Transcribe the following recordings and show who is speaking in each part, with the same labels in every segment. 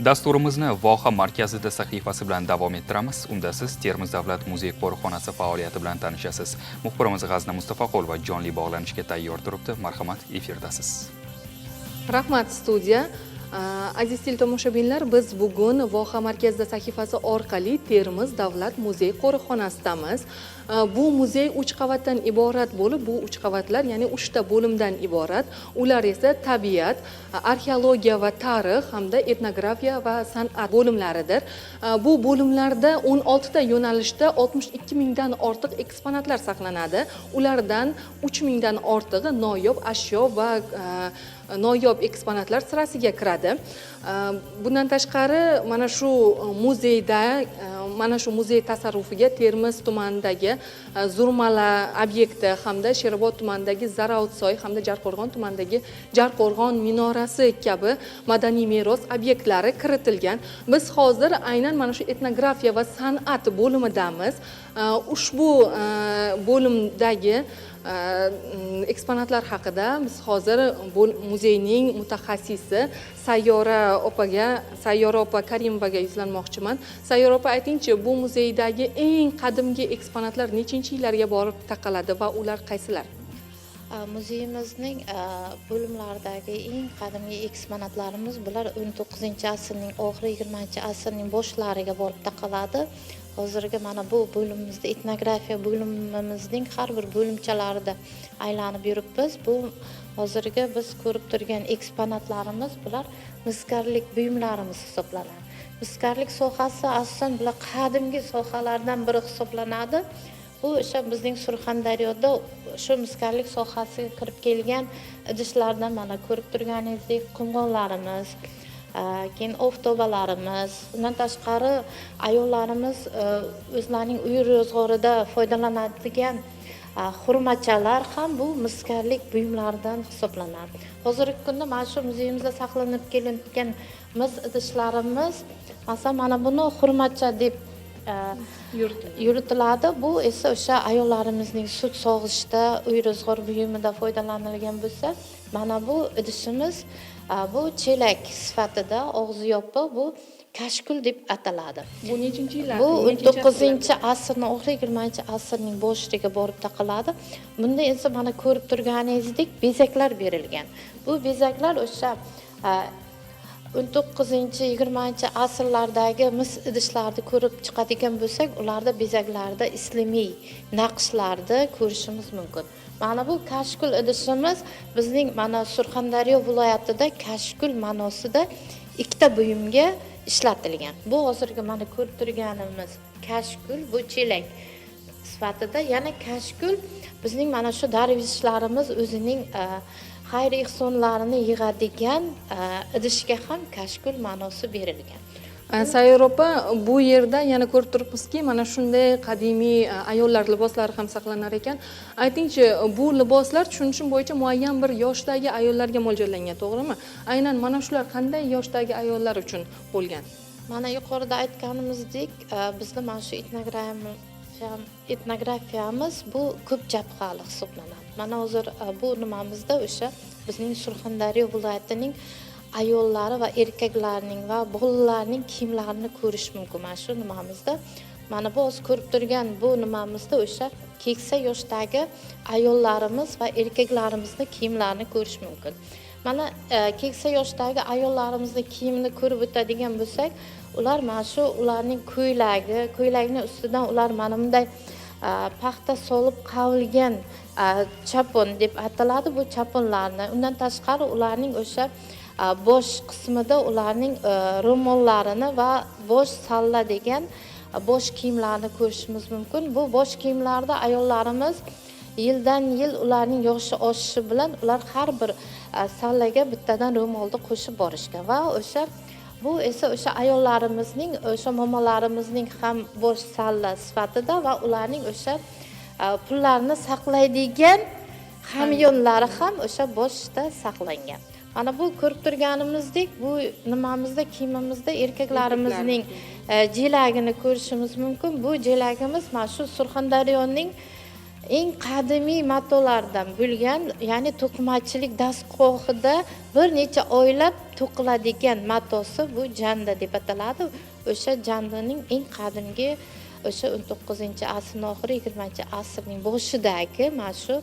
Speaker 1: Dasturimizni Voha markazida sahifasi bilan davom ettiramiz. Unda siz Termiz davlat muzey qo'riqxonasi faoliyati bilan tanishasiz. Muxbirimiz G'azna Mustafaqulova jonli bog'lanishga tayyor turibdi. Marhamat, efirdasiz.
Speaker 2: Rahmat, studiya. Aziz teletomoshabinlar, biz bugun Voha markazida sahifasi orqali Termiz davlat muzey qo'riqxonasidamiz. Bu muzey uch qavatdan iborat bo'lib, bu uch qavatlar, ya'ni uchta bo'limdan iborat. Ular esa tabiat, arxeologiya va tarix hamda etnografiya va san'at bo'limlaridir. Bu bo'limlarda 16 ta yo'nalishda 62 mingdan ortiq eksponatlar saqlanadi. Ulardan 3 mingdan ortig'i noyob ashyo va noyob eksponatlar sirasiga kiradi. Bundan tashqari, mana shu muzeyda, mana shu muzey tasarrufiga Termiz tumanidagi Zurmala obyekti hamda Sherobod tumanidagi Zarautsoy hamda Jarqo'rg'on tumanidagi Jarqo'rg'on minorasi kabi madaniy meros obyektlari kiritilgan. Biz hozir aynan mana shu etnografiya va san'at bo'limidamiz. Ushbu bo'limdagi eksponatlar haqida biz hozir muzeyning mutaxassisi Sayyora opaga, Sayyora opa Karimovaga yuzlanmoqchiman. Sayyora opa, aytingchi, bu muzeydagi eng qadimgi eksponatlar nechinchi yillarga borib taqaladi va ular qaysilar?
Speaker 3: Muzeyimizning bo'limlaridagi eng qadimgi eksponatlarimiz, bular 19-asrning oxiri, 20-asrning boshlariga borib taqaladi. Hozirgi mana bu bo'limimizda, etnografiya bo'limimizning har bir bo'limchalarida aylanib yuribmiz. Bu hozirgi biz ko'rib turgan eksponatlarimiz, bular misgarlik buyumlarimiz hisoblanadi. Misgarlik sohasi asosan bular qadimgi sohalardan biri hisoblanadi. Bu o'sha bizning Surxondaryoda shu misgarlik sohasiga kirib kelgan idishlardan, mana ko'rib turganingizdek, qumg'onlarimiz, keyin oftobalarimiz, undan tashqari ayollarimiz o'zlarining uy ro'zg'orida foydalanadigan xurmachalar ham bu misgarlik buyumlaridan hisoblanadi. Hozirgi kunda mana shu muzeyimizda saqlanib kelingan mis idishlarimiz, masalan, mana buni xurmacha deb yuritiladi. Bu esa o'sha ayollarimizning sut sog'ishda, uy ro'zg'or buyumida foydalanilgan bo'lsa, mana bu idishimiz, bu chelak sifatida, og'zi yopiq, bu kashkul deb ataladi.
Speaker 2: Bu nechinchi yillar?
Speaker 3: Bu 19-asrni oxiri, 20-asrning boshiga borib taqaladi. Bunda esa mana ko'rib turganingizdek bezaklar berilgan. Bu bezaklar o'sha 19, 20-asrlardagi mis idishlarni ko'rib chiqadigan bo'lsak, ularda bezaklarda islomiy naqshlarni ko'rishimiz mumkin. Mana bu kashkul idishimiz bizning mana Surxondaryo viloyatida kashkul ma'nosida ikkita buyumga ishlatilgan. Bu hozirgi mana ko'rib turganimiz kashkul, bu chelak sifatida. Yana kashkul bizning mana shu darvishlarimiz o'zining xayr ehsonlarini yig'adigan idishga ham kashkul ma'nosi berilgan.
Speaker 2: Sayyora opa, bu yerda yana ko'rib turibmizki, mana shunday qadimiy ayollar liboslari ham saqlanar ekan. Aytingchi, bu liboslar, tushunishim bo'yicha, muayyan bir yoshdagi ayollarga mo'ljallangan, to'g'rimi? Aynan mana shular qanday yoshdagi ayollar uchun bo'lgan?
Speaker 3: Mana yuqorida aytganimizdek, bizni mana shu etnografiyamiz bu ko'p jabhali hisoblanadi. Mana hozir bu nimamizda o'sha bizning Surxondaryo viloyatining ayollari va erkaklarning va bolalarning kiyimlarini ko'rish mumkin. Mana shu nimamizda, mana bu hozir ko'rib turgan bu nimamizda o'sha keksa yoshdagi ayollarimiz va erkaklarimizni kiyimlarini ko'rish mumkin. Mana keksa yoshdagi ayollarimizni kiyimini ko'rib o'tadigan bo'lsak, ular mana shu ularning ko'ylagi, ko'ylakni ustidan ular mana bunday paxta solib qavilgan chapon deb ataladi bu chaponlarni. Undan tashqari, ularning o'sha bosh qismida ularning ro'mollarini va bosh salla degan bosh kiyimlarni ko'rishimiz mumkin. Bu bosh kiyimlarda ayollarimiz yildan yil ularning yoshi oshishi bilan ular har bir sallaga bittadan ro'molni qo'shib borishgan va o'sha bu esa o'sha ayollarimizning, o'sha momolarimizning ham bosh salla sifatida va ularning o'sha pullarni saqlaydigan hamyonlari ham o'sha boshda saqlangan. Mana bu ko'rib turganimizdek, bu nimamizda, kiyimimizda erkaklarimizning jelagini ko'rishimiz mumkin. Bu jelagimiz mana shu Surxondaryoning Eng qadimiy matolardan bo'lgan, ya'ni to'qimachilik dastgohida bir necha oylab to'qiladigan matosi bu janda deb ataladi. O'sha jandaning eng qadimgi, o'sha 19-asrning oxiri, 20-asrning boshidagi mana shu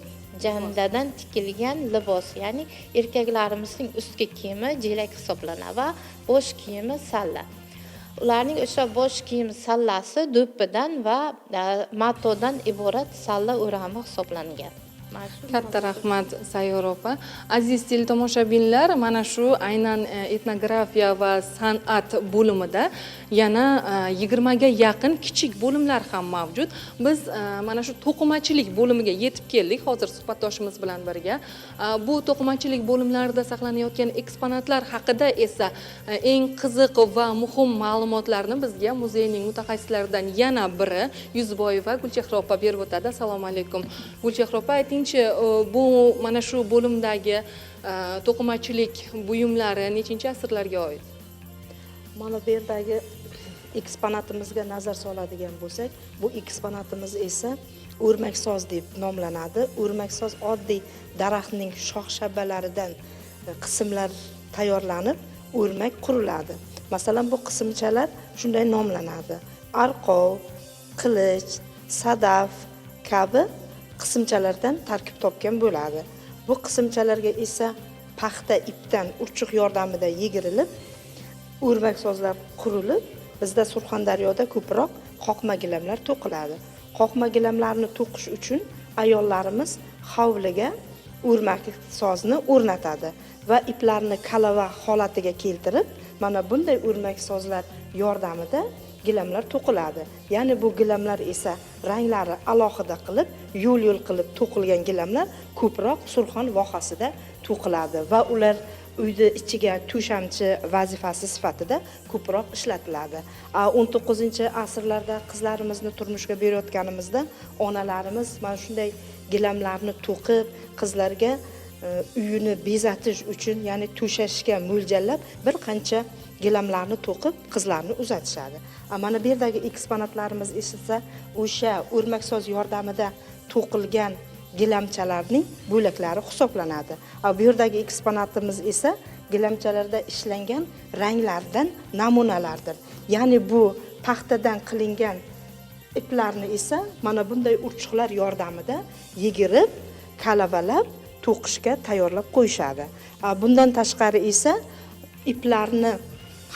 Speaker 3: jandadan tikilgan libos, ya'ni erkaklarimizning ustki kiyimi jelak hisoblanadi va bosh kiyimi salla. Ularning o'sha bosh kiyimi sallasi do'ppidan va matodan iborat salla o'rami hisoblangan. Mana shu.
Speaker 2: Katta rahmat, Sayyora opa. Aziz teletomoshabinlar, mana shu aynan etnografiya va san'at bo'limida yana 20 ga yaqin kichik bo'limlar ham mavjud. Biz mana shu to'qimachilik bo'limiga yetib keldik hozir suhbatdoshimiz bilan birga. Bu to'qimachilik bo'limlarida saqlanayotgan eksponatlar haqida esa eng qiziq va muhim ma'lumotlarni bizga muzeyning mutaxassislaridan yana biri, Yuzboyeva Gulchehra opa berib o'tadi. Assalomu alaykum, Gulchehra opa. Aytingchi, bu mana shu bo'limdagi to'qimachilik buyumlari nechinchi asrlarga oid?
Speaker 4: Mana bu yerdagi eksponatimizga nazar soladigan bo'lsak, bu eksponatimiz esa o'rmaksoz deb nomlanadi. O'rmaksoz oddiy daraxtning shox shabbalaridan qismlar tayyorlanib, o'rmak quriladi. Masalan, bu qismchalar shunday nomlanadi: arqov, qilich, sadaf kabi qismchalardan tarkib topgan bo'ladi. Bu qismchalarga esa paxta ipdan urchuq yordamida yegirilib, o'rmaksozlar qurilib, bizda Surxondaryoda ko'proq qoqma gilamlar to'qiladi. Qoqma gilamlarni to'qish uchun ayollarimiz hovliga o'rmaksozni o'rnatadi va iplarni kalava holatiga keltirib, mana bunday o'rmaksozlar yordamida gilamlar to'qiladi. Ya'ni bu gilamlar esa ranglari alohida qilib, yo'l yo'l qilib to'qilgan gilamlar ko'proq Surxon vohasida to'qiladi va ular uyni ichiga to'shamchi vazifasi sifatida ko'proq ishlatiladi. 19-asrlarda qizlarimizni turmushga berayotganimizda onalarimiz mana shunday gilamlarni to'qib, qizlarga uyini bezatish uchun, ya'ni to'shashga mo'ljallab bir qancha gilamlarni to'qib, qizlarni uzatishadi. Mana bu yerdagi eksponatlarimiz esa o'sha o'rmaksoz yordamida to'qilgan gilamchalarning bo'laklari hisoblanadi. Bu yerdagi eksponatimiz esa gilamchalarda ishlangan ranglardan namunalardir. Ya'ni bu paxtadan qilingan iplarni esa mana bunday urchuqlar yordamida yegirib, kalavalab, to'qishga tayyorlab qo'yishadi. Bundan tashqari esa iplarni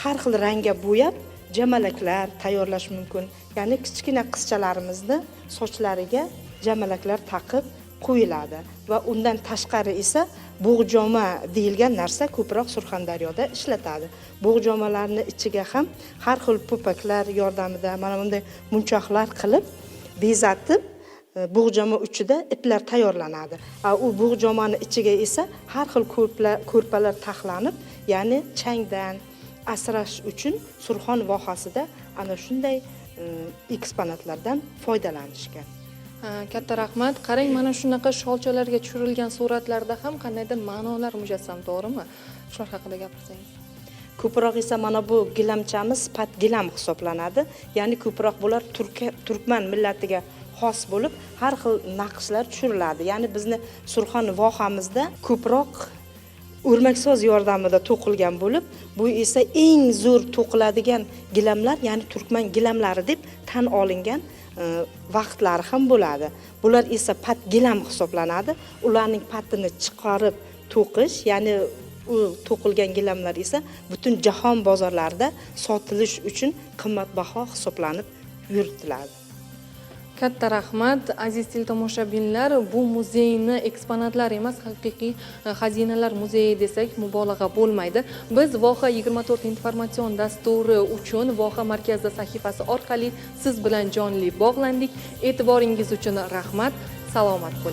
Speaker 4: har xil rangga bo'yab, jamalaklar tayyorlash mumkin. Ya'ni kichkina qizchalarimizni sochlariga jamalaklar taqib qo'yiladi va undan tashqari esa bo'g'joma deyilgan narsa ko'proq Surxondaryoda ishlatadi. Bo'g'jomalarni ichiga ham har xil po'paklar yordamida mana bunday munchoqlar qilib bezatib, bo'g'joma uchida iplar tayyorlanadi. U bo'g'jomani ichiga esa har xil ko'rpalar taxlanib, ya'ni changdan asrash uchun Surxon vohasida ana shunday eksponatlardan foydalanishgan.
Speaker 2: Ha, katta rahmat. Qarang, mana shunaqa sholchalarga tushirilgan suratlarda ham qandaydir ma'nolar mujassam, to'g'rimi? Shular haqida gapirsangiz.
Speaker 4: Ko'proq esa mana bu gilamchamiz pat gilam hisoblanadi. Ya'ni ko'proq bular turkman millatiga xos bo'lib, har xil naqshlar tushiriladi. Ya'ni bizni Surxon vohamizda ko'proq o'rmaksoz yordamida to'qilgan bo'lib, bu esa eng zo'r to'qiladigan gilamlar, ya'ni turkman gilamlari deb tan olingan vaqtlari ham bo'ladi. Bular esa pat gilam hisoblanadi. Ularning patini chiqarib to'qish, ya'ni u to'qilgan gilamlar esa butun jahon bozorlarida sotilish uchun qimmatbaho hisoblanib yuritiladi.
Speaker 2: Katta rahmat, aziz teletomoshabinlar. Bu muzeyni eksponatlar emas, haqiqiy xazinalar muzeyi desak mubolag'a bo'lmaydi. Biz Voha 24 informatsion dasturi uchun Voha markazida sahifasi orqali siz bilan jonli bog'landik. E'tiboringiz uchun rahmat, salomat bo'ling.